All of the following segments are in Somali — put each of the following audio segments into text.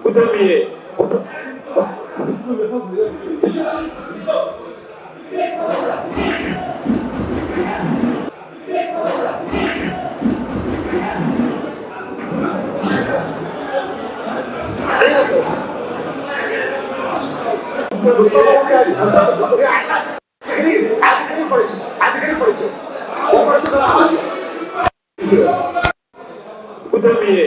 Gudoomiye. Gudoomiye.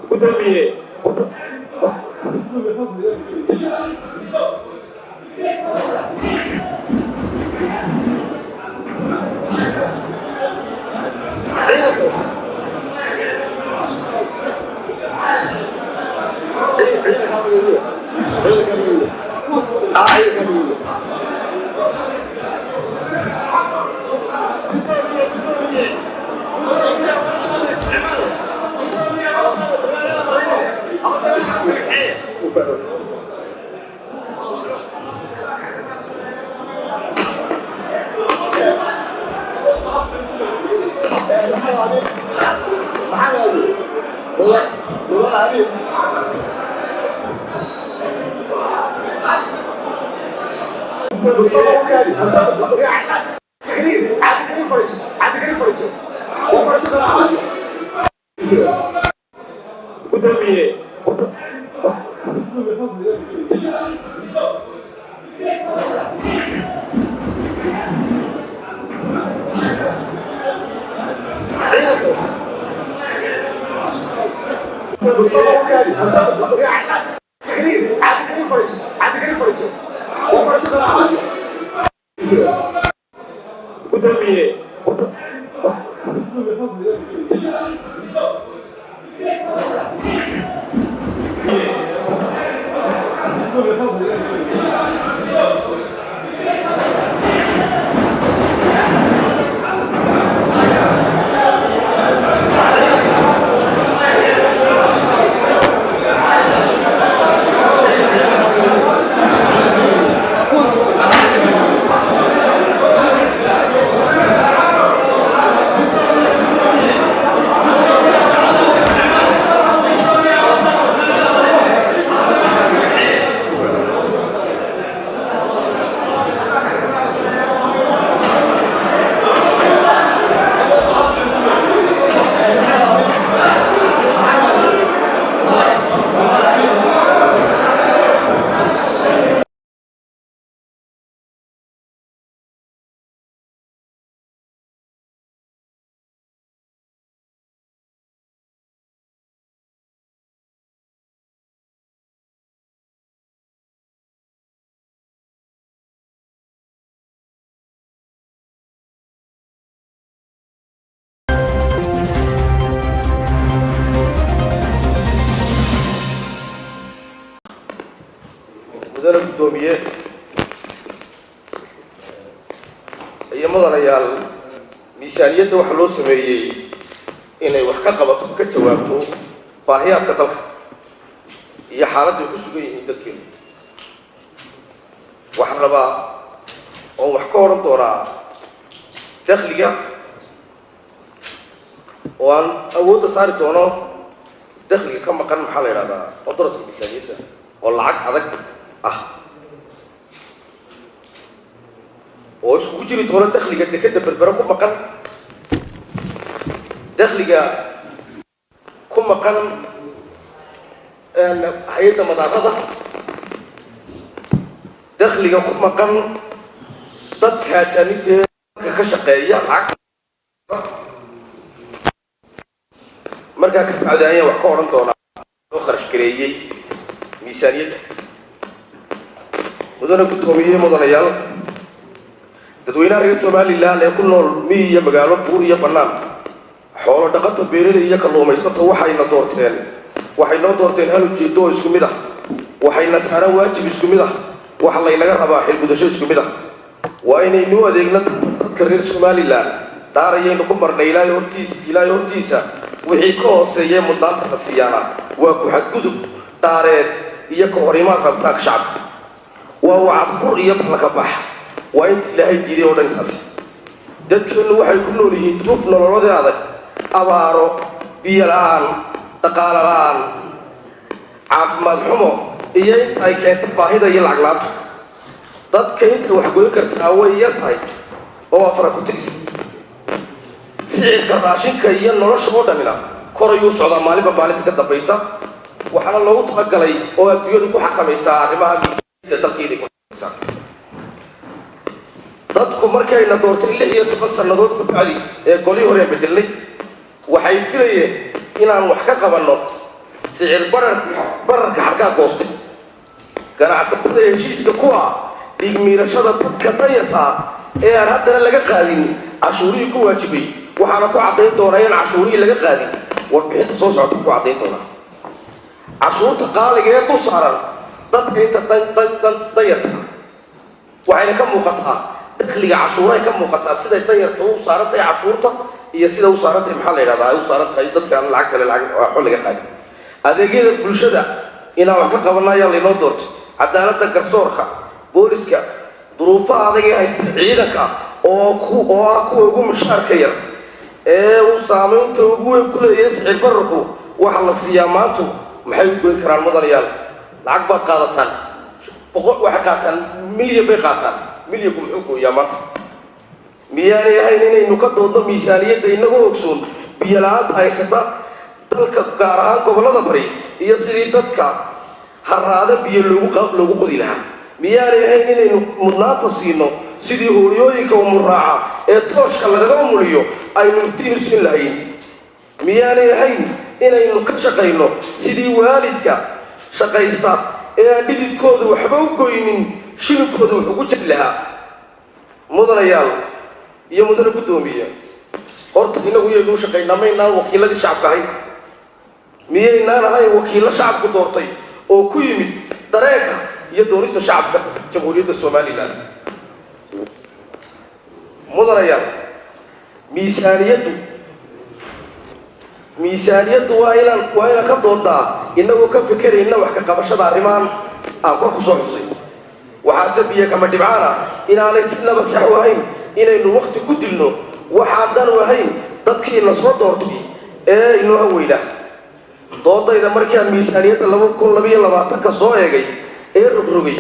Gudoomiye. Gudoomiye. Gudoomiye. Mudane guddoomiye iyo mudanayaal, miisaaniyadda waxaa loo sameeyey inay wax ka qabato, ka jawaabto baahiyaadka dalka iyo xaaladday ku sugan yihiin dadkeenu. Waxaan rabaa oon wax ka odhan doonaa dakhliga, oo aan awoodda saari doono dakhliga ka maqan, maxaa la yidhahdaa, oo daraska miisaaniyadda oo lacag adag ah, oo iskugu jiri doono dakhliga dekeda Berbere ku maqan, dakhliga ku maqan hay-adda madaarada, dakhliga ku maqan dadka ajaanibtee ka shaqeeya lacag. Markaa ka bacdi ayaan wax ka odhan doonaa loo kharash gareeyey miisaaniyadda. Mudane guddoomiye, mudanayaal, dadweynaha reer Somaliland ee ku nool miyi iyo magaalo, buur iyo bannaan, xoolo dhaqato, beeraley iyo kalluumaysato, waxayna doorteen, waxay noo doorteen hal ujeeddo oo isku mid ah. Waxayna saaran waajib isku mid ah, waxa laynaga rabaa xilgudasho isku mid ah. Waa inaynu adeegno dadka reer Somaliland. Dhaarayaynu ku marnay Ilaahay hortiis, Ilaahay hortiisa. Wixii ka hooseeyee mudnaanta la siiyaana waa ku xadgudub dhaareed iyo ka hor imaad rabitaanka shacabka, waa wacadfur iyo ballanka bax, waa inta Ilaahay diiday oo dhan intaasi. Dadkeennu waxay ku nool yihiin duruuf nololoodee adag: abaaro, biyo la'aan, dhaqaalo la'aan, caafimaad xumo iyo inta ay keento baahida iyo lacag la'aantu. Dadka inta wax goyn kartaa way yar tahay oo waa fara ku tiris. Sicirka raashinka iyo nolosha oo dhamina kor ayuu socdaa maalinba maalinta ka dambaysa. Waxaana loogu talagalay oo adduunyadu ku xakamaysaa arrimaha miisaaniyadda dalkeeday ku xakamaysaa. Dadku markayna doortay 16 sannadood ku bacdi ee golihii hore bedelnay, waxay filayeen inaan wax ka qabanno sicir bararka xarkaa goostay, ganacsatada heshiiska ku ah dhiigmiirashada dadka danyartaa ee aan haddana laga qaadin cashuurihii ku waajibay. Waxaana ku caddayn doonaa inaan cashuurihii laga qaadin, warbixinta soo socota ku caddayn doonaa. Cashuurta qaaliga ee dul saaran dadka inta danyarta waxayna ka muuqataa dakhliga cashuurahay ka muuqataa, siday danyarta u saaran tahay cashuurta iyo sida u saaran tahay, maxaa la yidhahdaa, ay u saaran tahay dadka aan lacag kale lacag waxba laga qaadin. Adeegyada bulshada inaan wax ka qabanno ayaa laynoo doortay: cadaaladda, garsoorka, booliska. Duruufaha adag ee haysta ciidanka oo ku oo ah kuwa ugu mushaarka yar ee uu saamaynta ugu weyn ku leeyahay sicir bararku, waxa la siiyaa maantu maxay u goyn karaan? Mudanayaal, lacag baad qaadataan, boqol waxay qaataan, milyan bay qaataan. Milyanku muxuu gooyaa maanta? Miyaanay ahayn inaynu ka doodno miisaaniyadda inagoo ogsoon biyo la'aanta haysata dalka, gaar ahaan gobollada bari, iyo sidii dadka haraada biyo loogu qodi lahaa? Miyaanay ahayn inaynu mudnaanta siino sidii hooyooyinka umuraaca ee tooshka lagaga umuliyo aynu iftiin u siin lahayn? Miyaanay ahayn inaynu ka shaqayno sidii waalidka shaqaysta ee aan dhididkooda waxba u goynin shilinkooda wax ugu jari lahaa? Mudanayaal iyo mudane guddoomiye, horta innagu yaynuu shaqaynaa? Maynaan wakiiladii shacabka ahayn? Miyaynaan ahayn wakiillo shacabku doortay oo ku yimid dareenka iyo doonista shacabka Jamhuuriyadda Somaliland? Mudanayaal, miisaaniyaddu waa inaan ka doodnaa innagoo ka fekerayna wax ka qabashada arrimahan aan kor ku soo xusay. Waxaase biyo kama dhibcaana inaanay sinaba sax u ahayn inaynu wakti ku dilno waxaan dan u ahayn dadkiina soo doortay ee inoo haweynaa. Doodayda markaan miisaaniyadda 2022-ka soo eegay ee rogrogay,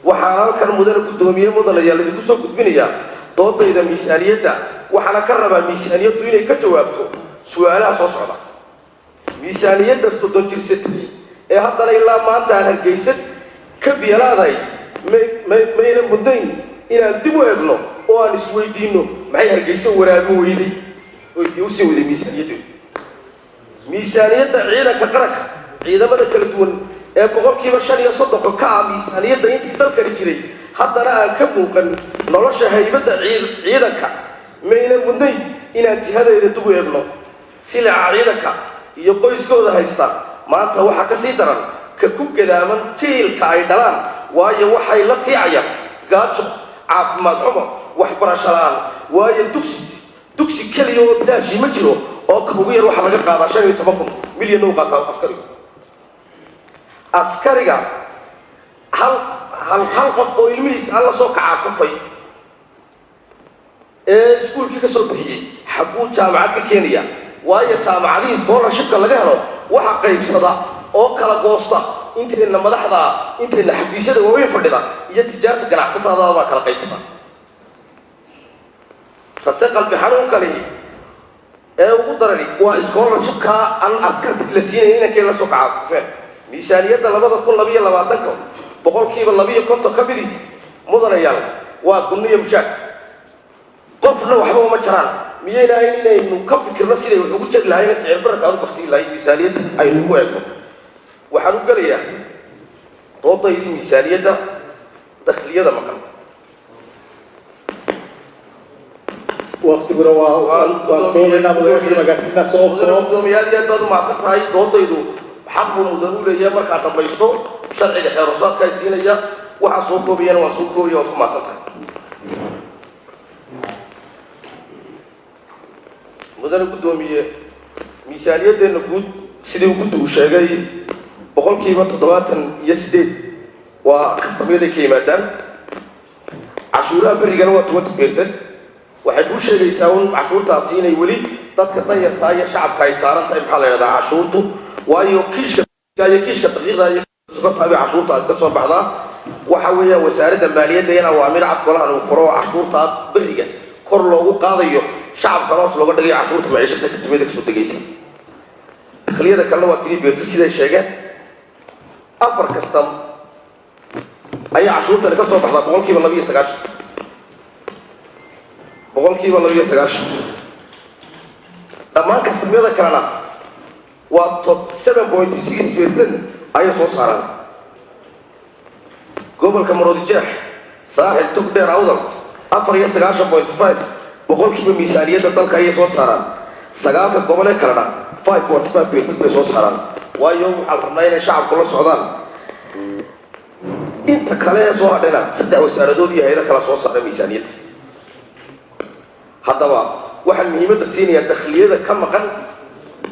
waxaan halkan, mudane guddoomiye, mudanayaal, idinku soo gudbinayaa doodayda miisaaniyadda. Waxaana ka rabaa miisaaniyaddu inay ka jawaabto su'aalaha soo socda. Miisaaniyadda 30 jirsatay ee haddana ilaa maanta aan Hargeysa ka biyalaadahay, may mayna mudnayn inaan dib u eegno oo aan isweydiinno maxay Hargeysa waraabin weyday oy biyo usii weyday miisaaniyaddeedu? Miisaaniyadda ciidanka qaranka, ciidamada kala duwan ee 35% ka ah miisaaniyadda intii dalkani jiray, haddana aan ka muuqan nolosha haybadda ciidanka, mayna mudnayn inaan jihadeeda dib u eegno? Silica ciidanka iyo qoyskooda haysta maanta waxaa ka sii daran ka ku gadaaman jiilka ay dhalaan, waayo waxay la tiicayaan gaajo, caafimaad xumo, waxbarasho la'aan, waayo dugsi keliya oo bilaashii ma jiro, oo ka ugu yar waxaa laga qaadaa 15,000, milyan u qaataa askarigu. Askariga hal qof oo ilmihiisa aan la soo kacaa kufay ee iskuulkii ka soo bixiyey, xagguu jaamacad ka keenaya? Waayo jaamacadihii scholarshipka laga helo waxa qaybsada oo kala goosta intayna madaxda, intayna xafiisyada waaweyn fadhida iyo tijaarta ganacsatada baa kala qaybsada. Tase qalbi xanuunka lihi ee ugu darani waa scholarshipkaa aan askartii la siinaya inankay la soo kacaa kufeen. Miisaaniyadda 2022-ka 52% ka midi, mudanayaal, waa gunniyo mushaar, qofna waxba uma jaraan. Miyayna ahayn inaynu ka fikirno siday wax ugu jari lahayna sicir bararka aan u baktiin lahayn? Miisaaniyadda aynu ugu eegno. Waxaan u gelayaa doodaydii miisaaniyadda, dakhliyada maqan. Waqtiguna waa koobaynaa, madaxweyne, magaasinaa soo Mudane koob. Guddoomiye, aad iyo aad baad u mahadsan tahay. Doodaydu Xaq buu mudan u leeyahay markaan dhamaysto sharciga xeerosaadka ay siinaya. Waxaan soo koobayana waan soo koobaya. Waad ku mahadsan tahay, mudane guddoomiye. Miisaaniyaddeenna guud, sidii guddigu sheegay, 78% waa kastamyaday ka yimaadaan. Cashuuraha berrigana waa 20%. Waxay kuu sheegaysaa un cashuurtaasi inay weli dadka danyartaa iyo shacabka ay saaran tahay. Maxaa la yidhahdaa cashuurtu? Waayo, kiishka iyo kiishka daqiiqda iyo sokorta bay cashuurtaasi ka soo baxdaa. Waxa weeyaan wasaaradda maaliyadda in awaamir cad golahan uu furo oo cashuurtaa berriga kor loogu qaadayo, shacabkana hoos looga dhigayo cashuurta maciishada kastamyada kasoo degaysa. Dakhliyada kalena waa 3%, siday sheegeen. Afar kastam ayaa cashuurtani ka soo baxdaa, 92%, 92%. Dhammaan kastamyada kalena waa 7.6% ayay soo saaraan. Gobolka Maroodijeex, Saaxil, Togdheer, Awdal, 94.5% miisaaniyadda dalka ayay soo saaraan. Sagaalka gobolee kalena 5.5% bay soo saaraan. Waayo, waxaan rabnaa inay shacabku la socdaan. Inta kale ee soo hadhayna saddex wasaaradood iyo hayado kala soo saara miisaaniyadda. Haddaba waxaan muhiimadda siinayaa dakhliyada ka maqan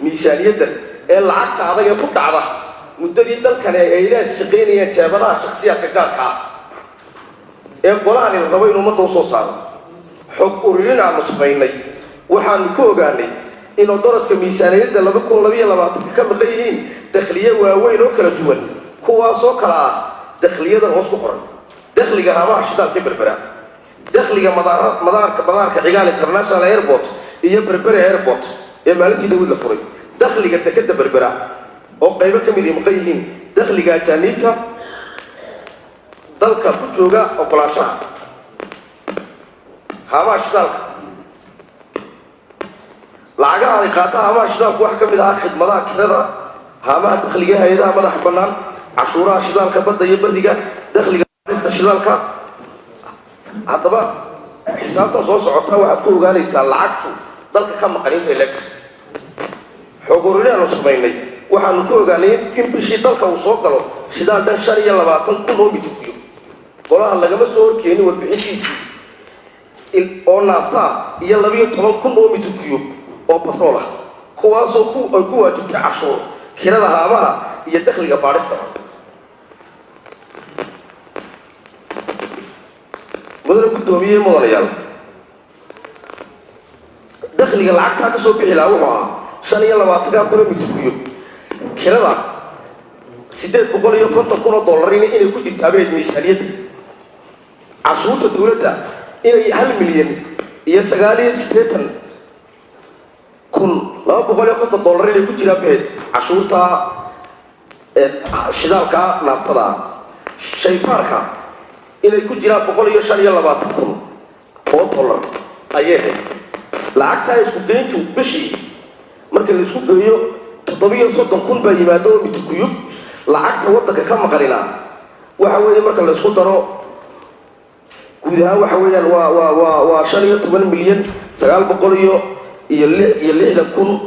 miisaaniyaddan ee lacagta adag ee ku dhacda muddadii dalkani ay hayadaha shaqaynayeen, jeebadaha shaksiyaadka gaarka ah ee golahani la rabo in ummadda usoo saaro. Xog ururin aanu samaynay waxaanu ku ogaanay in odoroska miisaaniyadda 2022-ka ka maqan yihiin dakhliye waaweyn oo kala duwan, kuwaasoo kala ah dakhliyadan hoos ku qoran: dakhliga haamaha shidaalka Berbera, dakhliga madaarka Cigaal International Airport iyo Berbere Airport ee maalintii dawid la furay, dakhliga dekeda Berbera oo qaybo ka mid maqan yihiin, dakhliga ajaaniibta dalka ku jooga ogolaanshaha haamaha shidaalka. Lacagaha ay qaata haamaha shidaalku waxaa ka mid ahaa khidmadaha kirada haamaha, dakhliga hay-adaha madaxa bannaan, cashuuraha shidaalka badda iyo beriga, dakhliga ista shidaalka. Haddaba xisaabtan soo socota waxaad ku ogaanaysaa lacagtu dalka ka maqan intay leeg. Xog ururin aanu samaynay waxaanu ku ogaanay in bishii dalka uu soo galo shidaal dhan 25,000 oo mitir. Golaha lagama soo horkeenin warbixintiisii oo naaftaa iyo 12,000 oo mitir cube oo batrool ah, kuwaasoo ay ku waajibtay cashuur kirada haamaha iyo dakhliga baadhista. Mudane guddoomiye, mudanayaal, dakhliga lacagtaa ka soo bixi lahaa wuxuu ahaa 25-kaa kun oo mitir cube kirada 850,000 oo dollar inay ku jirta abeed miisaaniyadda. Cashuurta dawladda inay 1,089,250 dollar inay ku jiraan baheed cashuurta shidaalka naaftada. Shaybaarka inay ku jiraan 125,000 oo dollar ayay ahayd. Lacagtaa isku geyntu bishii marka la isku geeyo 37,000 baa yimaado oo mitir cube. Lacagta waddanka ka maqanina waxa weeye, marka la isku daro guud ahaan, waxa weeyaan waa 15,966,000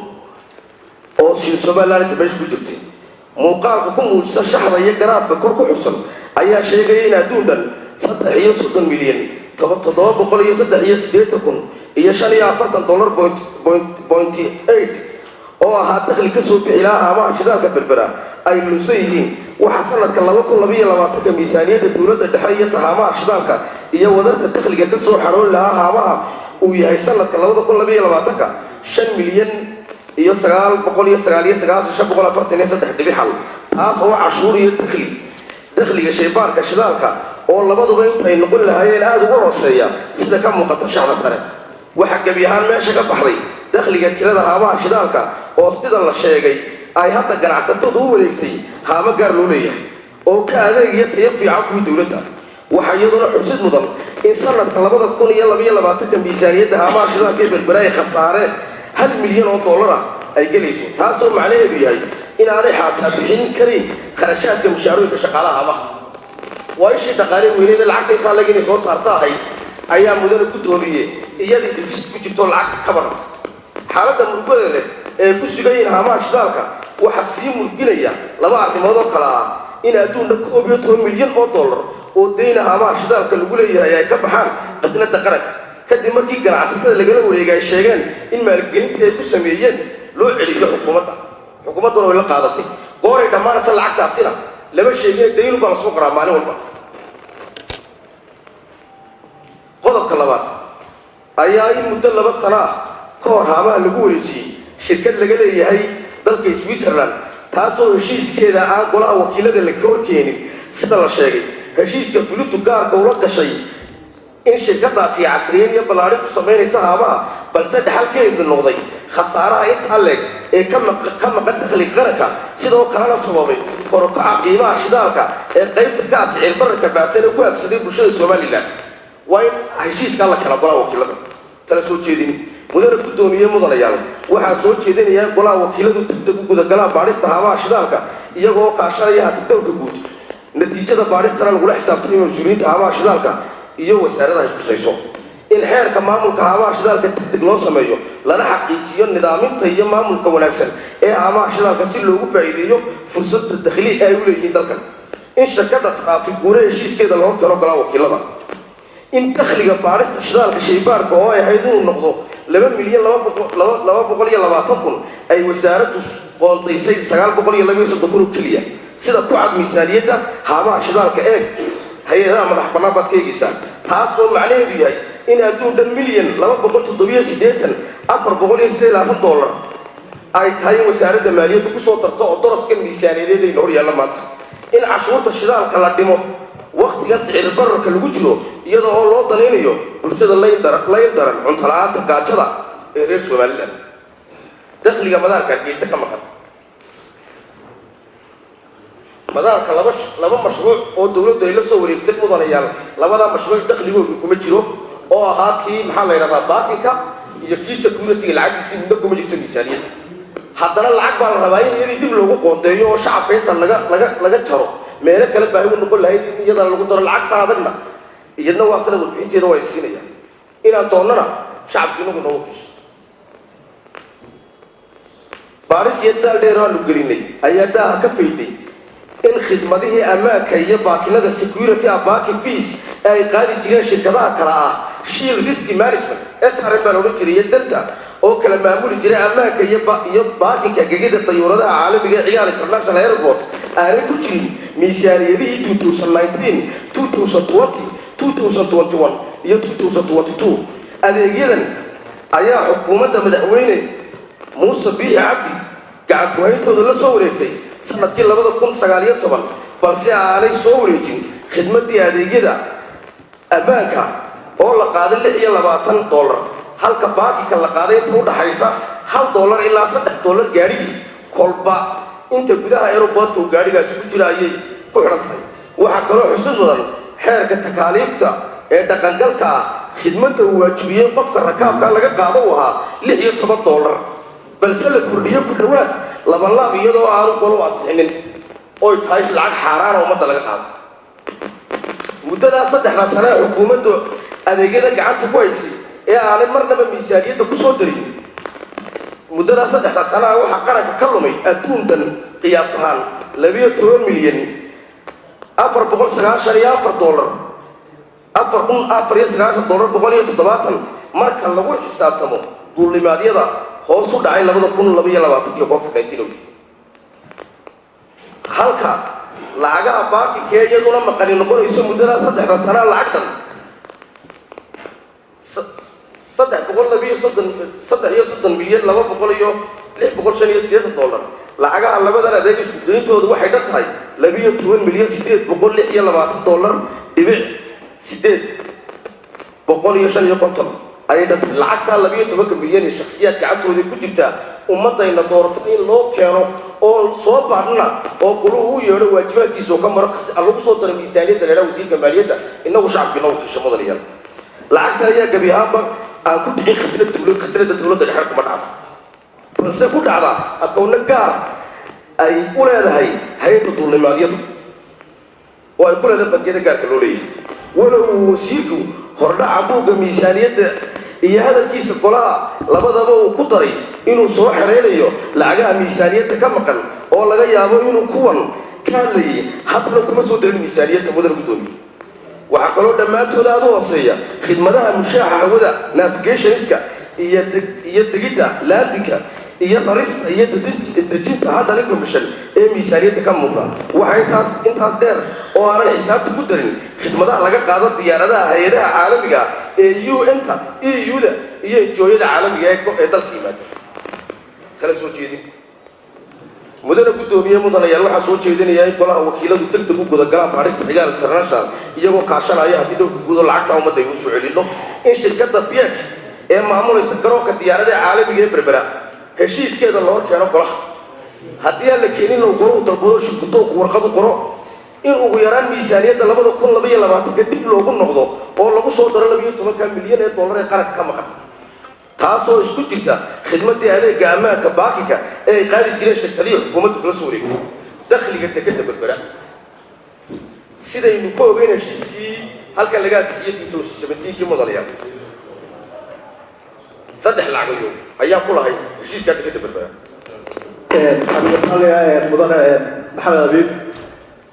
oo shilin Somaliland inta meesha ku jirtay. Muuqaalka ku muujisa shaxda iyo garaafka kor ku xusan ayaa sheegaya in adduun dhan 33,783,045 dollar point eight oo ahaa dakhli ka soo bixi lahaa haamaha shidaalka Berbera ay lunsan yihiin. Waxaa sanadka 2022-ka miisaaniyadda dowladda dhexe iyo haamaha shidaalka iyo wadarta dakhliga ka soo xaroon lahaa haamaha uu yahay sanadka 2022-ka 5,000,999,543.1, taas oo cashuur iyo dakhliga shaybaarka shidaalka oo labaduba intay noqon lahaayeen aada uga hooseeya, sida ka muuqata shaxda sare. Waxaa gebi ahaan meesha ka baxday dakhliga kirada haamaha shidaalka oo sida la sheegay ay hadda ganacsatadu u wareegtay haamo gaar loo leeyahay oo ka adeeg iyo tayo fiican kuwii dowladda. Waxaa iyaduna xusid mudan in sanadka 2022-ka miisaaniyadda haamaha shidaalka ee Berbera ay khasaare 1 milyan oo dollar ah ay gelayso, taasoo macnaheedu yahay inaanay xaataa bixin karin kharashaadka mushaarooyinka shaqaalaha haamaha. Waa ishii dhaqaale weyneeda lacagta intaa lag inay soo saarta ahayd ayaa, mudane guddoomiye, iyadii deficit ku jirto, lacag ka baranta. Xaaladda murugada leh ee ku sugan yihiin haamaha shidaalka Waxaa sii murginaya laba arrimood oo kale ah: in adduunna 11 milyan oo dollar oo deyna haamaha shidaalka lagu leeyahay ay ka baxaan qasnada qaranka, kadib markii ganacsatada lagala wareegay ay sheegeen in maalgelintii ay ku sameeyeen loo celiyo xukuumadda. Xukuumadduna way la qaadatay. Gooray dhammaanaysa lacagtaasina lama sheegin, daynu baa lasoo qoraa maalin walba. Qodobka labaad ayaa in muddo 2 sano ah ka hor haamaha lagu wareejiyey shirkad laga leeyahay dalka Switzerland, taasoo heshiiskeeda aan golaha wakiilada la ka horkeenin. Sida la sheegay, heshiiska fulintu gaarka ula gashay in shirkadaasi casriyeyn iyo ballaadhin ku samaynaysa haamaha, balse dhaxalkeedu noqday khasaaraha intaa leeg ee ka maqan dakhliga qaranka, sidoo kalena sababay korokaca qiimaha shidaalka ee qaybta ka ah sicir bararka baahsan ee ku habsaday bulshada Somaliland. Waa in heshiiskaa la kala golaha wakiilada. Tala soo jeedin. Mudane guddoomiye, mudanayaal, waxaa soo jeedinayaa golaha wakiiladu degdeg u gudagalaan baadhista haamaha shidaalka, iyagoo kaashanaya hantidhowrka guud, natiijada baadhistana lagula xisaabtamayo mas-uuliyiinta haamaha shidaalka iyo wasaaradaha ay khusayso. In xeerka maamulka haamaha shidaalka degdeg loo sameeyo, lana xaqiijiyo nidaaminta iyo maamulka wanaagsan ee haamaha shidaalka, si loogu faa'iideeyo fursadda dakhli ee ay u leeyihiin dalkan. In shirkadda taraafik guure heshiiskeeda loo keeno golaha wakiilada. In dakhliga baadhista shidaalka shaybaarka oo ay ahayd inuu noqdo 2,220,000 ay wasaaraddu qoondaysay 932,000 oo keliya, sida ku cad miisaaniyadda haamaha shidaalka. Eeg hay-adaha madax bannaan baad ka eegaysaa, taasoo macnaheedu yahay in adduun dhan 1,287,428 dollar ay tahay in wasaaradda maaliyaddu kusoo darto oo doraskan miisaaniyadeed ayna hor yaalla maanta. In cashuurta shidaalka la dhimo wakhtigan sicir bararka lagu jiro, iyada oo loo danaynayo bulshada la ildaran cunto la'aanta gaajada ee reer Somaliland. Dakhliga madaarka Hargeysa ka maqan. Madaarka laba mashruuc oo dawladdu ay la soo wareegtay, mudanayaal, labadaa mashruuc dakhligoodu kuma jiro, oo ahaa kii, maxaa la yidhahdaa, parking-ka iyo kii security-ga, lacagtiisii midna kuma jirto miisaaniyadda. Haddana lacag baa la rabaa in iyadii dib loogu qoondeeyo oo shacabka inta laga jaro meelo kale baahi u noqon lahayd in iyadana lagu daro lacagta adagna. Iyadna waa tada warbixinteeda waa idinsiinaya. Inaan doonnana shacabka inagu noogu gasho. Baaris iyo daal dheer aanu gelinay ayaa daaha ka fayday in khidmadihii ammaanka iyo parking-ada, security ah, parking fees, ee ay qaadi jireen shirkadaha kale ah Shield Risk Management, SRM baa la odhan jiray, iyo Delta, oo kala maamuli jiray ammaanka iyo parking-ka gegida dayuuradaha caalamiga ee Cigaal International Airport, aanay ku jirin miisaaniyadihii 2019, 2020, 2021 iyo 2022. Adeegyadan ayaa xukuumadda madaxweyne Muuse Biixi Cabdi gacan ku-hayntooda la soo wareegtay sanadkii 2019, balse aanay soo wareejin khidmaddii adeegyada ammaanka oo la qaaday $26, halka parking-ka la qaaday inta u dhaxaysa $1 ilaa $3 gaadhigii, kolba inta gudaha airport-ka uu gaadhigaasi ku jira ayay ku xidhan tahay. Waxaa kaloo xusid mudan xeerka takaaliifta ee dhaqangalka ah khidmadda uu waajibiyey qofka rakaabka laga qaado uu ahaa $16, balse la kordhiyo ku dhowaad labanlaab, iyadoo aanu golo ansixinin, oy tahay lacag xaaraana ummadda laga qaado. Muddadaa 3da sane ee xukuumaddu adeegyada gacanta ku haysay ee aanay marnaba miisaaniyadda ku soo darin, muddadaa 3da sanaa waxaa qaranka ka lumay adduuntan qiyaas ahaan 12,000,494 dollar, $4,094.170, marka lagu xisaabtamo duulimaadyada hoos u dhacay 2022kii COVID-19. Halka lacagaha parking-kee iyaduna maqani noqonayso muddadaa 3da sanaa lacagtan 332, 33,000,200,685 dollar. Lacagaha labadan adeeg isku geyntooda waxay dhan tahay 12,000,826.855 dollar ayay dhan tahay. Lacagtaa 12-ka milyan ee shaksiyaad gacantooda ku jirtaa, ummaddayna doorato in loo keeno oo soo baadhna oo goluhu u yeedho, waajibaadkiisa oo ka maro, lagu soo daro miisaaniyadda la idhaha wasiirka maaliyadda, inagu shacabka inoo wakiisho. Mudanayaal, lacagta ayaa gebi ahaanba aan ku dhicin khasnad dawlad, khasnada dawladda dhexe kuma dhacdo, balse ku dhacda akoonno gaar ay u leedahay hay-adda duulimaadyadu oo ay ku leedahay bangiyada gaarka loo leeyahay. Walow uu wasiirku hordhaca buugga miisaaniyadda iyo hadalkiisa golaha labadaba uu ku daray Inuu soo xeraynayo lacagaha miisaaniyadda ka maqan oo laga yaabo inuu kuwan ka hadlayay haddana kuma soo darin miisaaniyadda, mudane guddoomiye. Waxaa kaloo dhammaantood aada u hooseeya khidmadaha mushaaxa hawada, navigationska iyo degidda, landingka iyo rarista iyo dejinta handling commission ee miisaaniyadda ka muuqda. Waxaa intaas dheer oo aanan xisaabta ku darin khidmadaha laga qaado diyaaradaha hay-adaha caalamiga ee UN-ta, EU-da iyo NGO-yada caalamiga ee dalka yimaada. Kala soo jeedin. Mudane guddoomiye, mudanayaal, waxaa soo jeedinayaa in golaha wakiiladu deg deg u gudagalaan baadhista Cigaal International, iyagoo kaashanaya haddii dhowrka guud oo lacagta ummadda aynu usoo celinno. In shirkadda BIAC ee maamulaysa garoonka diyaaradaha caalamiga ee Berbera heshiiskeeda la hor keeno golaha. Haddii aan la keenin, uu golahu dalbado, shirgudoonku warqad u qoro. In ugu yaraan miisaaniyadda 2022-ka dib loogu noqdo oo lagu soo daro 12-ka milyan ee dollar ee qaranka ka maqan, taasoo isku jirta khidmadii adeega ammaanka parkingka ee ay qaadi jireen shirkadihii xukuumaddu kala soo wareegto. Dakhliga dekeda Berbera, sidaynu ku ogeyn heshiiskii halkan laga ansixiyey kii, mudanayaal, saddex lacagayo ayaan ku lahay heshiiskaa dekeda Berbera. Mudane Maxamed Abiib,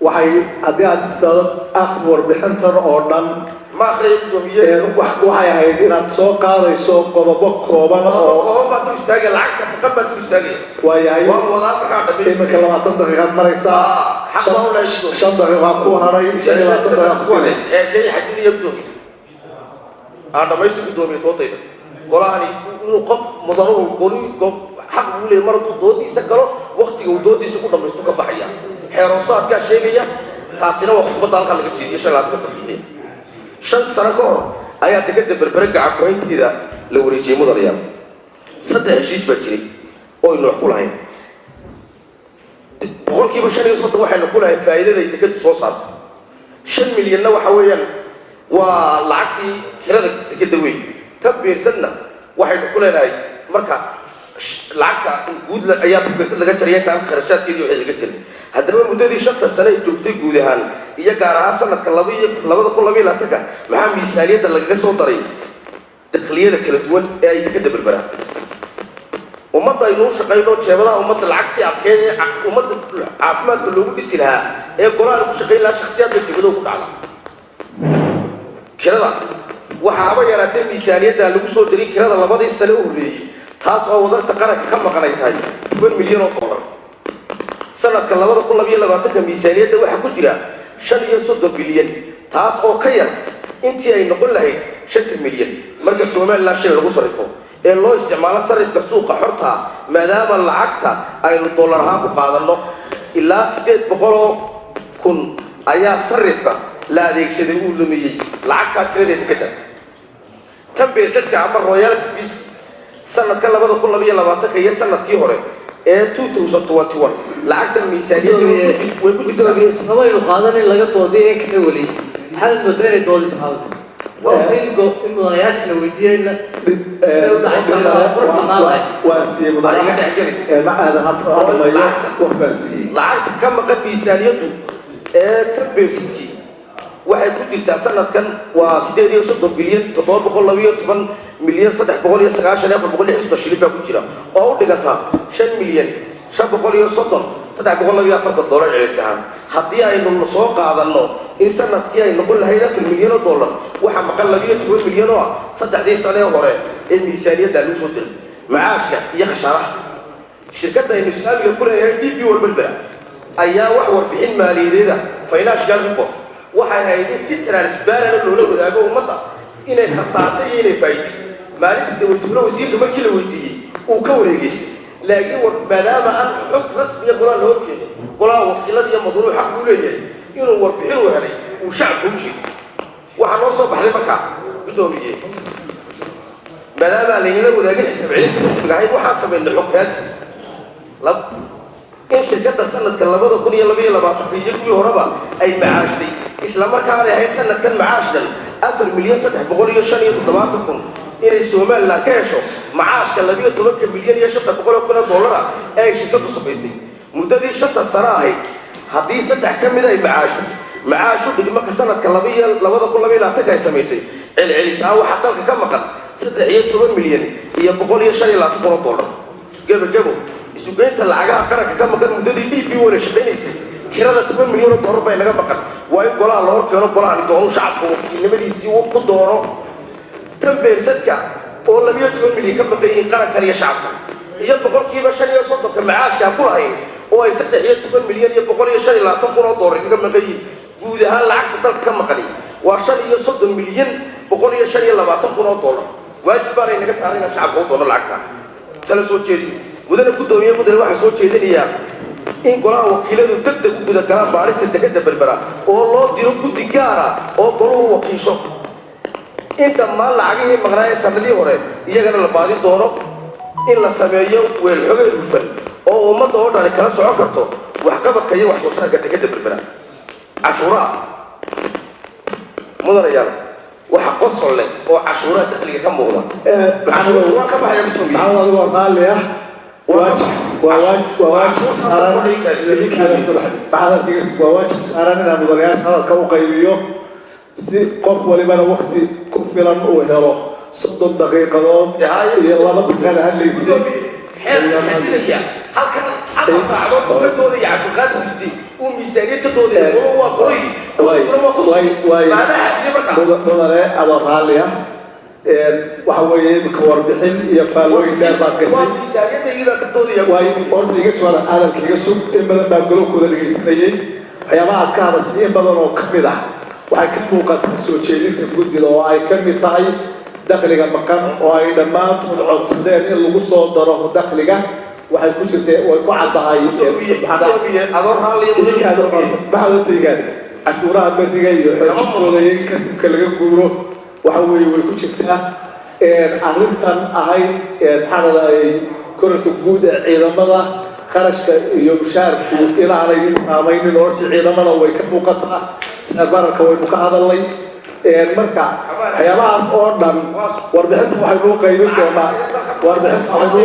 waxay haddii aad istaado akhri warbixintan oo dhan. Ma akriya, guddoomiye. Waxay ahayd inaad soo qaadayso qodobo kooban oo Kooban baa dul istaagaya, lacagta maqan baa dul istaagaya. Waayahay. Waan wadaa markaa dhameey. Iminka 20 daqiiqaad maraysaa. Xaq baan u leeyahay. 5 daqiiqaa ku haray, 25 daqiiqa ku siinay. Xeerkay xadidaya, guddoomiye? Aan dhamaysto, guddoomiye, doodayda. Golahani inuu qof mudanuhu goli xaq buu leeyahay, mar hadduu doodiisa galo, waktiga uu doodiisa ku dhamaysto ka baxaya. Xeeroosaadkaa sheegaya. Taasina waa khudbadda halkaa laga jeediyo 25-ka daqiiqiya. 5 sano ka hor ayaa dekeda Berbere gacan ku-haynteeda la wareejiyey, mudanayaal. Saddex heshiis baa jiray oo aynu wax ku lahayn. 35% waxaynu ku lahayn faa'iidaday dekadu soo saarto. 5 milyanna waxa weeyaan waa lacagtii kirada dekeda weyn. 10%-na waxaynu ku leenahay marka lacagta guud ayaa 10% laga jaraya, intaan kharashaadkeedii waxay laga jiray. Haddaba muddadii 5-ta sane ay joogtay guud ahaan iyo gaar ahaan sanadka 2022-ka, maxaa miisaaniyadda lagaga soo daray dakhliyada kala duwan ee ay dekeda Berberaan? Ummadda aynuu shaqayno, jeebadaha ummadda lacagtii adkeed ee ummadda caafimaadka loogu dhisi lahaa ee golaha lagu shaqayn lahaa, shaksiyaadka jeebadaha ku dhacda. Kirada waxaa haba yaraatee miisaaniyadda lagu soo darin kirada labadii sane u horreeyey, taas oo wadarta qaranka ka maqan ay tahay 10 milyan oo dollar. Sanadka 2022-ka miisaaniyadda waxaa ku jira 35 bilyan, taas oo ka yar intii ay noqon lahayd 5-ta milyan marka Somaliland shilin lagu sarrifo ee loo isticmaalo sarifka suuqa xortaa, maadaama lacagta aynu dollar ahaan ku qaadanno. Ilaa 800,000 ayaa sarifka la adeegsaday uu lumiyey lacagtaa kiradeeda ka da. 10%-ka ama royalty fees sanadka 2022-ka iyo sanadkii hore ee 2021 lacagta miisaaniyadda way ku jirtaa. Gudoomiye, sabaynu qaadan in laga doodiyo in kale weli maxaad moodaa inay doodi bilaabato? Waa in mudanayaasha la weydiiyo in siday u dhacaysa qurux badnaan lahayd. Waan siiyey mudane. Iga dhex geli. Ma aadan ha dhameeyo, wax baan siiyey. Lacagta ka maqan miisaaniyaddu ee 10%-kii waxay ku jirtaa sanadkan waa 38 bilyan 712 milyan 394 630 shilin baa ku jira, oo u dhiganta 5 milyan 530 342 dollar celis ahaan. Haddii aynu soo qaadanno in sanadkii ay noqon lahayd 4 milyan oo dollar, waxaa maqan 12 milyan oo ah saddexdii sane ee hore ee miisaaniyadda lagu soo diray. Macaashka iyo khashaaraha shirkadda aynu islaamiga ku leeyahay DP World Berbera ayaa wax warbixin maaliyadeeda, financial report, waxay ahayd in si transparent loola wadaago ummadda inay khasaartay iyo inay faa'iiday. Maalinta dawladweyne wasiirka markii la weydiiyey uu ka wareegeystay, laakiin war maadaama aan xog rasmiya golaha loo keenin, golaha wakiilada iyo madnuuc xaq uu leeyahay inuu warbixin u helay uu shacabka u sheego. Waxaa noo soo baxday markaa, guddoomiye, maadaama aan laynala wadaagin xisaab celinta rasmiga ahayd, waxaan samaynay xog raadis in shirkadda sanadka 2022-ka iyo kuwii horeba ay macaashtay, islamarkaanay ahayd sanadkan macaashdan 4,375,000 inay Somaliland ka hesho macaashka 12 milyan iyo 500 kun oo dollara ee ay shirkaddu samaystay muddadii 5-ta sano ahayd. Haddii saddex ka mid ay macaasho, macaashu dhigmaka sanadka 2022-ka ay samaysay, celcelis ahaan waxaa dalka ka maqan 13 milyan iyo 125 kun oo dollar. Gebagebo, isugeynta lacagaha qaranka ka maqan muddadii DP wala shaqaynaysay, kirada 10 milyan oo dollar bay naga maqan. Waa in golaha la hor keeno, golahani doonu shacabka wakiilnimadiisii uu ku doono. Tan beersadka oo 12 milyan ka maqan yihiin qarankan iyo shacabka, iyo 35% macaashka ku lahayn oo ay 13 milyan iyo 125 kun oo dollar kaga maqan yihiin. Guud ahaan lacagta dalka ka maqani waa 35 milyan 125 kun oo dollar. Waajib baanay naga saaray inaan shacabka u doono lacagta. Tala soo jeedin, mudane guddoomiye, mudane, waxaa soo jeedinayaa in golaha wakiiladu deg deg u guda galaan baarista dekeda Berbera oo loo diro guddi gaara oo goluhu wakiisho, in dhammaan lacagihii maqnaa ee sanadihii hore iyagana la baadin doono, in la sameeyo weel xogeed hufan oo ummadda oo dhani kala socon karto waxqabadka iyo wax soo saarka dekeda Berbera. Cashuuraha, mudanayaal, waxa qosol leh oo cashuuraha dakhliga ka muuqda. Maxamedow. Waan ka baxaya, gudoomiye. Maxamed, adigoo raalli ah, waajib waa waajib waa waajib saaran, waa waajib saaran inaan mudanayaasha hadalka u qaybiyo si qof walibana wakti ku filan uu helo. 30 daqiiqadood iyo 2 daqiiqada hadlaysay. Xeerka xadidaya halkan 4 saacadood buu ka doodaya Cabdulqaadir Jiddi, uu miisaaniyad ka doodaya. Golo waa golay, kursiguna waa kursi. Maadaha xadiday markaa. Mudane, adoo raalli ah, waxa weeye imika warbixin iyo faallooyin dheer baad waa gashay. Miisaaniyadda iyadoo ka doodaya. Waay, horta iga soo hadalka iga sug. In badan baa golowkooda dhegaysanayay. Waxyaabaha aad ka hadashay in badan oo ka mid ah waxay ka muuqataa soo jeedinta guddida, oo ay ka mid tahay dakhliga maqan oo ay dhammaantood codsadeen in lagu soo daro dakhliga. Waxay ku jirtay, way ku caddahay. Gudoomiye, gudoomiye, adoo raalliya, mudane gudoomiye. Maxamed, cashuuraha beriga iyo xoojintooda iyo in kasibka laga guuro, waxa weeye way ku jirtaa. Arrintan ahayd, maxaa dhahday, korarka guud ee ciidamada, kharashka iyo mushaarku inaanay saamaynin horta ciidamada way ka muuqataa. Sicir bararka waynu ka hadalnay. Marka waxyaabahaas oo dhan warbixinta waxaynu u qaybin doonaa, warbixinta waxaynu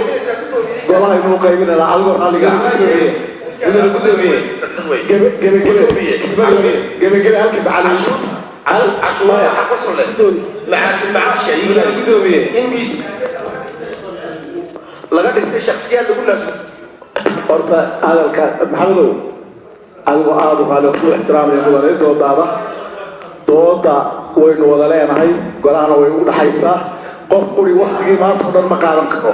golahaynu u qaybinayna adigoo raalliga. Mudane gudoomiye. Gebagebe, gebagebe, halkii macalin. Cashuuraha waxa qosol leh macaashi macaashka Mudane gudoomiye. In miis laga dhigtay shaksiyaad lagu naaso. Horta hadalka, Maxamedow, adigoo aada u qaali ku ixtiraamaya, mudane, doodaada, dooda waynu wada leenahay, golahana way u dhaxaysaa. Qof quri waktigii maanta o dhan ma qaadan karo.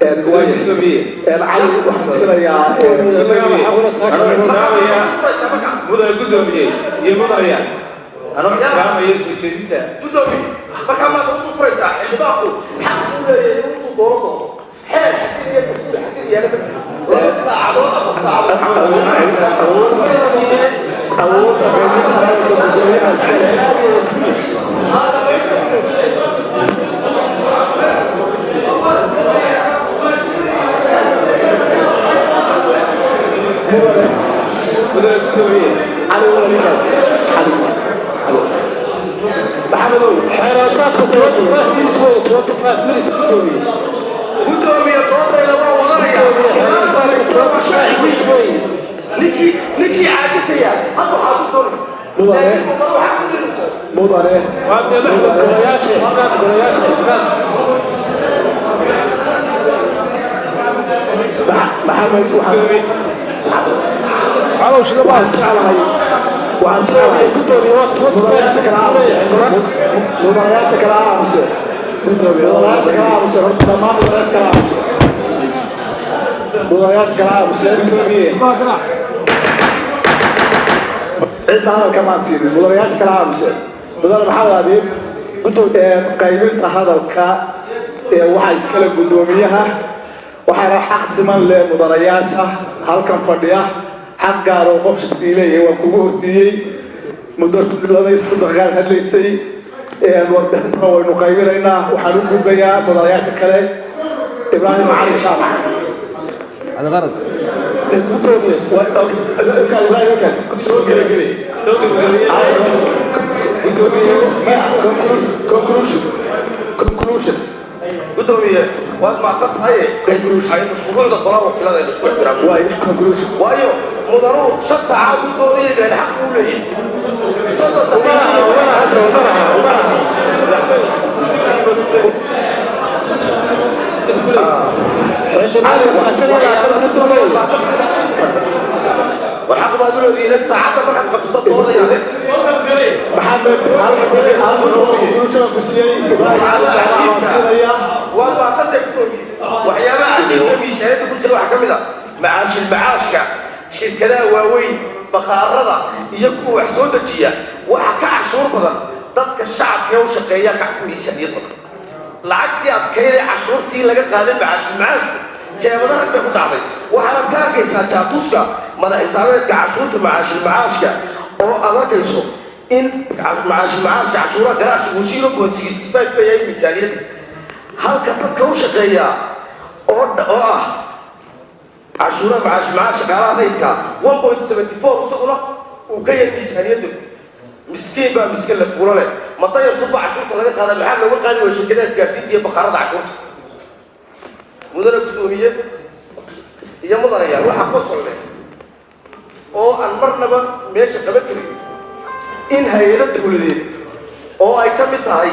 Gudoomiye. Cali, waxaan siinayaa. Anoo ixtiraamaya, mudane gudoomiye iyo mudanayaal, anoo ixtiraamaya soo jeedinta. Gudoomiye, markaa maad u furaysaa? Xildhibaanku xaq uu leeyahay inuu doono doono. Xeer xadidaya, dastuur xadidayaana ma jiro. 2 saacadood, 4 saacadood. Awoodda qaybinta hadalka gudoomiyaha iskale. Mudane. Mudane gudoomiye. Cali, walaalikaas Cali, Maxamedow. Xeeraasaadku 25 minute wey, 25 minute, gudoomiye. Gudoomiye, doodayda waa wadanaya. Xeeraasaadku 25 minute wey. Ninkii caajisaya hadda waxaa ku doonaysa. Mudane. Laakiin mudane waxaa ku dirto. Mudane. Waa Maxmed, golayaasha ixtiraam, golayaasha ixtiraam. Maxamed, waxaan jeclahay, waxaan jeclahay Gudoomiye, waa mudanayaasha kala aamusay, mudanayaasha kala aamuse, mudanayaasha kala aamuse, horta dhammaan mudanayaasha kala aamuse, mudanayaasha kala aamuse. Gudoomiye. Cidda hadalka maan siinin, mudanayaasha kala aamuse. Mudane Maxamed Abiib, qaybinta hadalka ee waxaa iskale guddoomiyaha, waxaana xaq siman leh mudanayaasha halkan fadhiya. Xaq gaar oo qof shaqsii leeyahay waan kugu horsiiyey. Muddo 2 iyo 3 daqiiqaad hadlaysay. Warbixintana waynu qaybinaynaa. Waxaan u gudbayaa mudanayaasha kale. Ibraahim Macalin Jaamac. Ibrahim, soo gebagebe. Soo gabagabeeye. Gudoomiye, conclusion, conclusion. Gudoomiye, waad mahadsan tahay. Aynu shuruucda golaha wakiilada aynu isku ixtiraamno. Waay, conclusion. Waayo mudanuhu 5 saacaad u doodaya been xaq uu leeyahay 30 daqiiqo. Axmed, hal conclusion ku siiyey Ibraahim Cali Jaamac baan siinaya. Waa maasanta, gudoomiye. Waxyaabaha cajiibka miisaaniyadda ku jira waxaa ka mid a macaashil macaashka shirkadaha waaweyn, bakhaarada iyo kuwa wax soo dejiya. Waxa ka cashuur badan dadka shacabka ee u shaqeeya ka miisaaniyad badan. Lacagtii adkayd ee cashuurtii laga qaaday macaashil macaashku jeebada rag bay ku dhacday. Waxaanaad ka arkaysaa jaatuska madax xisaabeedka cashuurta macaashil macaashka, oo aad arkayso in macaashil macaashka cashuuraha ganacsigu 0.65 ka yahay miisaaniyadda, halka dadka u shaqeeya oo ah cashuuraha macaash macaash shaqaalaha rayidka 1.74 isaguna uu ka yahay miisaaniyadda. Miskiin baa miskiin la fuulo leh. Ma dayartuba cashuurta laga qaada? Maxaa looga qaadi waya shirkadaha isgaarsiinta iyo bakhaarada cashuurta? Mudane guddoomiye iyo mudanayaal, waxaa qosol leh oo aan marnaba meesha qaban karin in hay-ado dawladeed oo ay ka mid tahay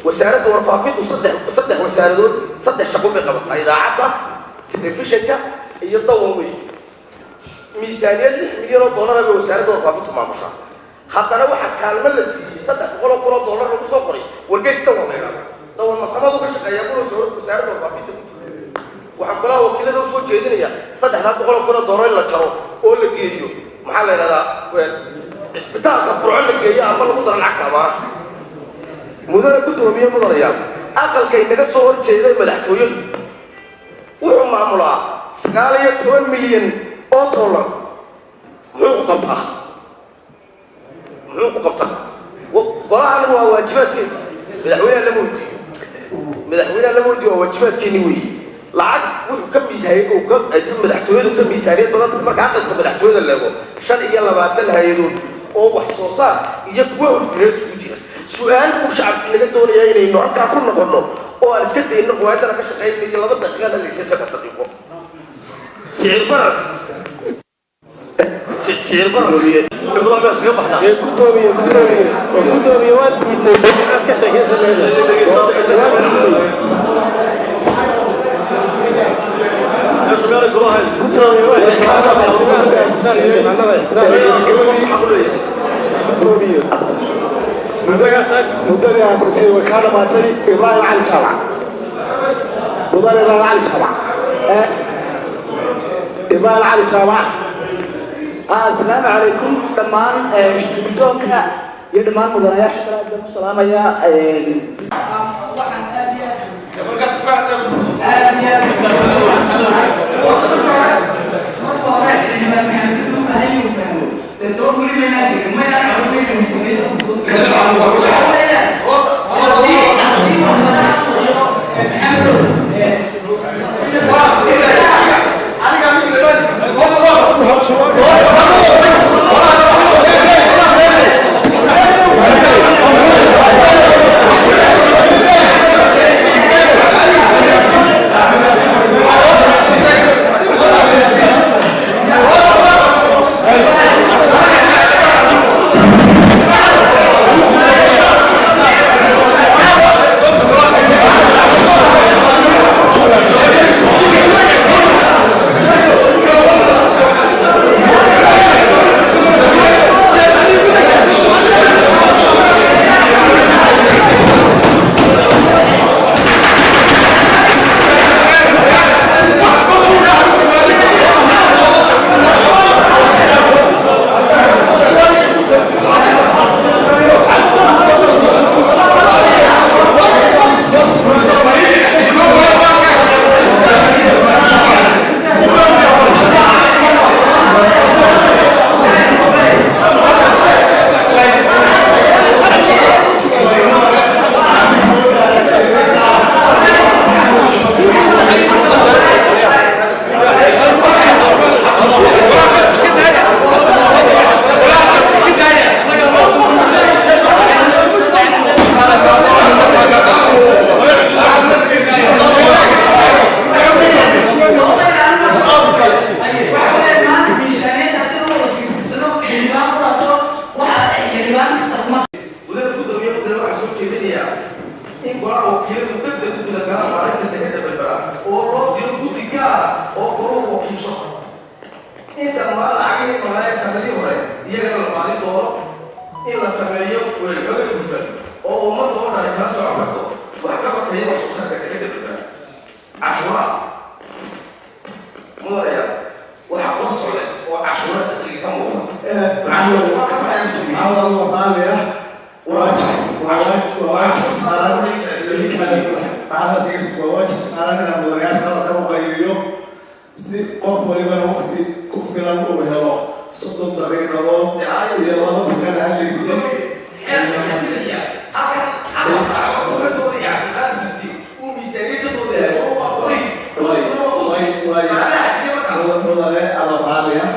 wasaaradda warfaafintu, saddex wasaaradood saddex shaqo bay qabataa: idaacadda, telefishinka iyo dawan wey. Miisaaniyad $6 milyan bay wasaaradda warfaafintu maamushaa. Haddana waxaa kaalmo la siiyey $300,000 lagu soo qoray wargeys Dawan la yidhahdo. Dawan masamadu ka shaqeeya kuna wasaaradda warfaafinta ku jiro. Waxaan kolaha wakiilada usoo jeedinaya $300,000 in la jaro oo la geeyo, maxaa la yidhahdaa, cisbitaalka Burco la geeyo ama lagu daro lacagta abaaraha. Mudane guddoomiye, mudanayaal, aqalkay naga soo hor jeeday madaxtooyadu wuxuu maamulaa $19 milyan. Muxuu ku qabtaa? Muxuu ku qabtaa? Golahan waa waajibaadkeena. Madaxweynaha lama weydiiyo, madaxweynaha lama weydiiyo, waa waajibaadkeeni weeye. Lacag wuxuu ka miisaay uu ka madaxtooyadu ka miisaaniyad badan marka aqalka madaxtooyada leego 25 hay-adood oo wax soo saar iyo kuwa horfureed isugu jira. Su-aal buu shacabkii naga doonayaa inaynu halkaa ku noqono oo aan iska dayno riwaayadana ka shaqaynayno 2 daqiiqana laysa 3 daqiiqo. Sicir barar, sicir barar. Gudoomiye, gudoomiye, gudoomiye, waad diiday inaad ka sheekaysan leedahay. Gudoomiye, gudoomiye. Muddadii aan ku siiyey way kaa dhamaatay. Ibraahim Cali Jaamac, mudane Ibraahim Cali Jaamac, Ibraahim Cali Jaamac. Asalaamu calaykum dhammaan guddoonka iyo dhammaan mudanayaasha kale, aad baan u salaamayaa. Waxaan aad iyo aad iyo aad marka hore xildhibaan Maxamed wuxuu u baahan yahay inuu fahmo dee dood weli maynaa gelin, maynaa caruurayna miisaaniyadda. Waxa weeyaan haddii wax laga hadlayo, Maxamedow, In la sameeyo weelxoga hufan oo ummadda oo dhani kala socon karto waxqabadka iyo wax soo saarka dekeda Berbera. Cashuuraha, mudanayaal, waxa qosole oo cashuura dakhliga ka muuqda cashuura ka baxaya. Maxamed, adoo raalli ah, waa waajib saaran maxamed dhegeysta, waa waajib saaran inaan mudanayaasha hadalka u qaybiyo si qof walibana waqti ku filan uu helo. 30 daqiiqadood iyo 2 daqiiqada hadlaysay. Xeerka xadidaya halkan hal saac oo uga doodaya Cabdiqaadir Guddi uu miisaaniyadda doodaya oo waa qolay. Mudane, adoo raalli ah,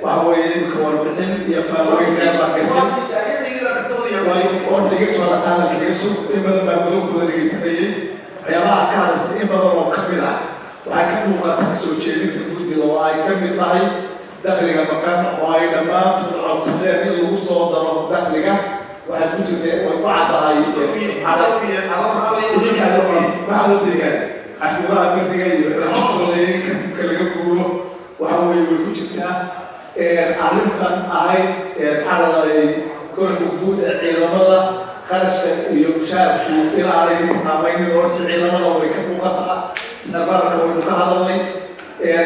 waxa weeye imika warbixin iyo faallooyin dheer baa gashay. Way horta iga soo hadalka iga sug. In badan baa gudo guda dhegeysanayay. Waxyaabaha ka hadashay in badan oo kamid ah waxay ka muuqataa soo jeedinta guddiga, oo ay ka mid tahay dakhliga maqan oo ay dhammaantood codsadeen in lagu soo daro dakhliga. Waxay ku jirtay, way ku caddahay maxaa loo jeedaa cashuuraha berriga iyo xoojintooda in kasabka laga guuro. Waxa weeye way ku jirtaa arrintan ahayd, maxaa la dhahay, korka guud ee ciidamada, qarashka iyo mushaarku inaanay saamaynin horta ciidamada way ka muuqataa. Sabarka waynu ka hadalnay.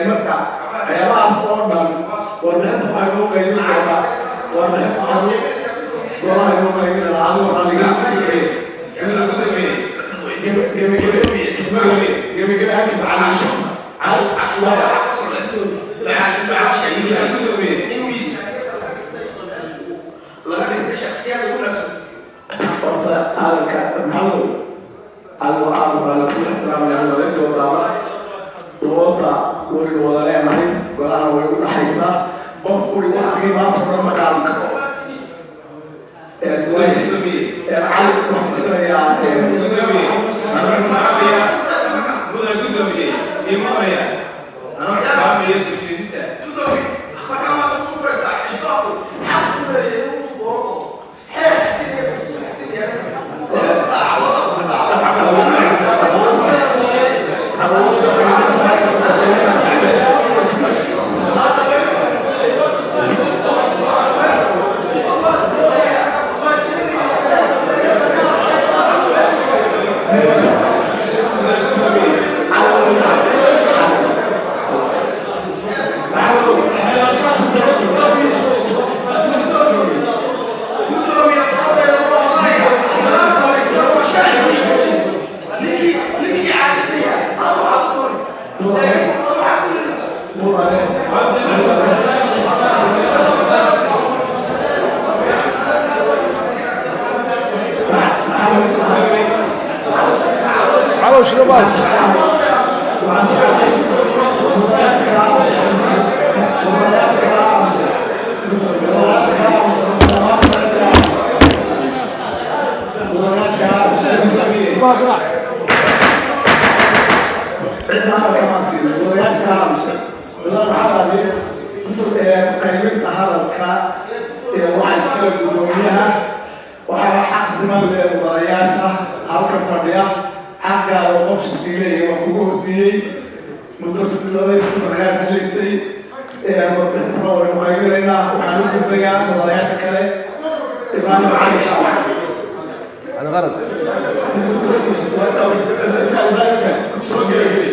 Marka waxyaabahaas oo dhan warbixinta waxay noo qaybin doonaa, warbixinta waxay golaha inoo qaybinana. Adigo raalliga gebagebe gebagebe halka macaliisho. In miisaaniyadda laga dhigtay shaksiyaad lagu nafso. Horta hadalka Maxamedow, adigoo aada raalli ku ixtiraamaya, wadaynta dooda waynu wada leenahay, golahana way u dhaxaysaa. Qof uri waqtigii maanta o dhan ma qaadan karo. Cali waxaan siinayaa. Mudane guddoomiye iyo mudanayaal, anoo ixtiraamaya soo jeedinta Markaa waad ku furaysaa xisbaabku xaq u leeyahay inuu doorto xeer xadidaya, dastuur xadidaya, 2 saacadood, 4 saacadood. Gudoomiye, doodeeda waa wadanaya, waa sharci. Ninkii caajisaya ama waxaad ku doonaysa, laakiin waxaa ku leeyahay. Calow shirabaal. Waxaan jeclahay mudanayaasha kala aamusan, mudanayaasha kala aamusan, cidna hadalka maan siinin. Mudanayaasha kala aamusan. Mudan maxamed Ali, qaybinta hadalka waxaa iskale guddoomiyaha. Waxaa xaq siman leh mudanayaasha halkan fadhiya. Xaqgaada oo qof shaqeynaya waa kugu horsiiyey muddo labadiisa markaad hadlaysay. Warbixintana waynu qaybinaynaa. Waxaan u gudbayaa mudanayaasha kale. Ibraahim Cali Shaawac. Cali Qaran. Soo gebagebe.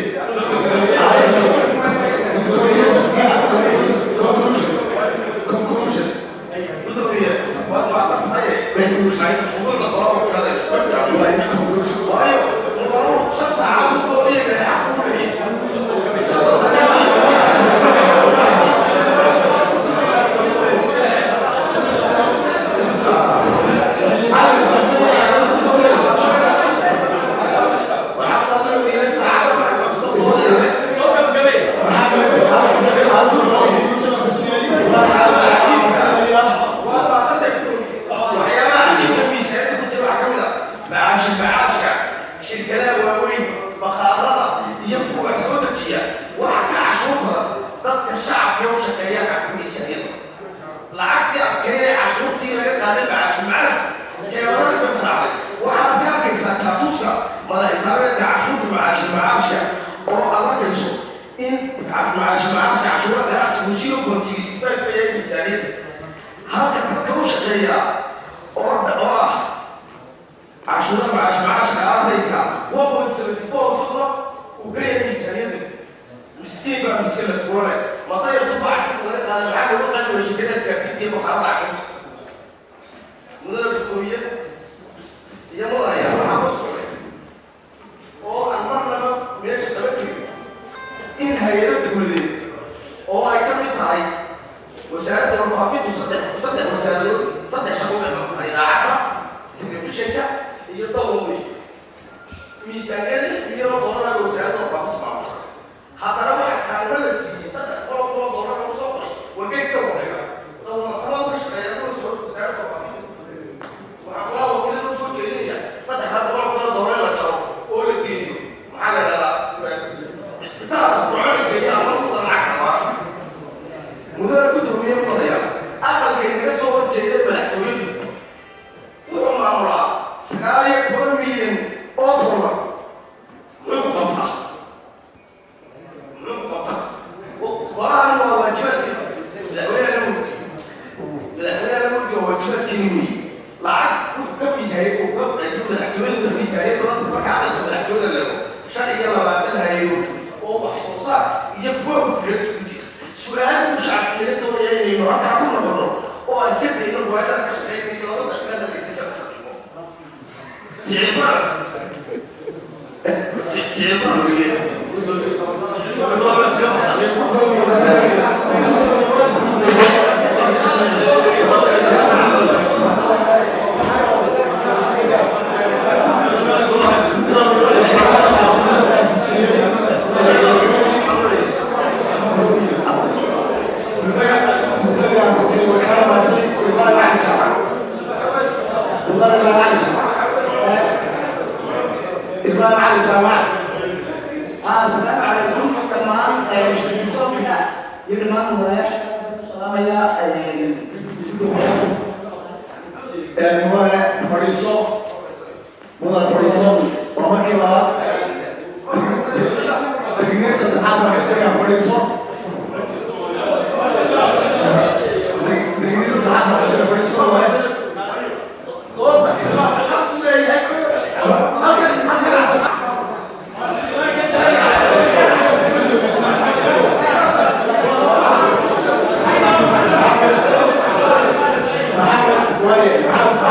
Conclusion. Gudoomiye, waad mahadsan tahay. Shuruucda qolada wakiilada isku jira, waayo mudanuhu 5 saacadood ku doodaya xaq u leeyahay. Waxaa mudanuhu diiday saacado marka qabso doodaya. Waa maasanta, gudoomiye. Waxyaabaha cajiibka miisaaniyadda ku jira waxaa ka mid ah macaashka shirkadaha waaweyn, bakhaarada iyo kuwa wax soo dejiya. Waxa ka cashuur badan dadka shacabka u shaqeeya ka miisaaniyadda. Lacagtii adkeyd ee cashuurtii laga qaaday macaashka jeebadada bay ku dhacday. Waxaad ka arkaysaa jaatuuska madax xisaabeedka cashuurta macaashka, oo aad arkayso in macaashka cashuura ganacsigu 0.65 bay miisaaniyadda, halka dadka u shaqeeya. Qorsheeyaa oo ah cashuura macaashka afrika 1.74 sodon uu ka yahay miisaaniyadda. Miskiin baa miskiin la furane madayar tuba cashuurta laga qaaday, maxaa looga qaadi waya shirkadaha isgaarsiinta iyo bakhaarada cashuurta? Mudana gudoomiye iyo mudanayaa, waxaa loo socday oo aan marnaba meesha kala jirin in hay-ado dowladeed oo ay ka mid tahay wasaaradda warfaafintu, saddex wasaaradood, saddex shaqo bay qabtaa: idaacadda, telefishinka iyo dawlawey. Miisaaniyad 6 milyan oo doolar ah wasaaradda warfaafintu maamusha. Haddana waxa kaalmo la siiyey 300,000 doolar lagu soo qoray wargeyska wareega dawlasamada ka shaqeeya kuna soo wasaaradda warfaafintu. Waxaa qolaa wakiilada usoo jeedinaya 300,000 doolar la jaro oo la geeyo, maxaa la dhahdaa, cisbitaalka Burco la geeyo ama lagu dara lacag qabaa. Mudana gudoomiye, mudanayaa, aqalka inaga soo horjeeda madaxtooyadu wuxuu maamulaa 19 milyan oo dollar. Muxuu ku qabtaa? Muxuu ku qabtaa? Golahan waa waajibaadkii madaxweynaha la mulki, madaxweynaha la mulki waa waajibaadkiini wey. Lacag wuxuu ka miisaayay uu ka madaxtooyadu ka miisaayay badanta. Marka aqalka madaxtooyada leego 25 hay-adood oo wax soo saar iyo kuwa hufreed isku jira. Su-aal shacabka laga doonaya inaynu halkaa ku noqono oo aan iska dayno riwaayadaha ka shaqeynaysa 2 daqiiqada laysiisa ku shaqeyno. Sicir barar, sicir barar weeye. Ibrahim Cali Jaamac. Asalaamu calaykum dhammaan shirguddoonka iyo dhammaan mudanayaasha ku salaamaya. Mudane, fadhiiso. Mudane, fadhiiso. Waa markii labaad, digniin saddexaad baan isaga. Fadhiiso. Digniin saddexaad baan isaga. Fadhiiso, mudane. Dooda xaq u leeyahay halkan halkan. Maxamed waaye, Maxamed.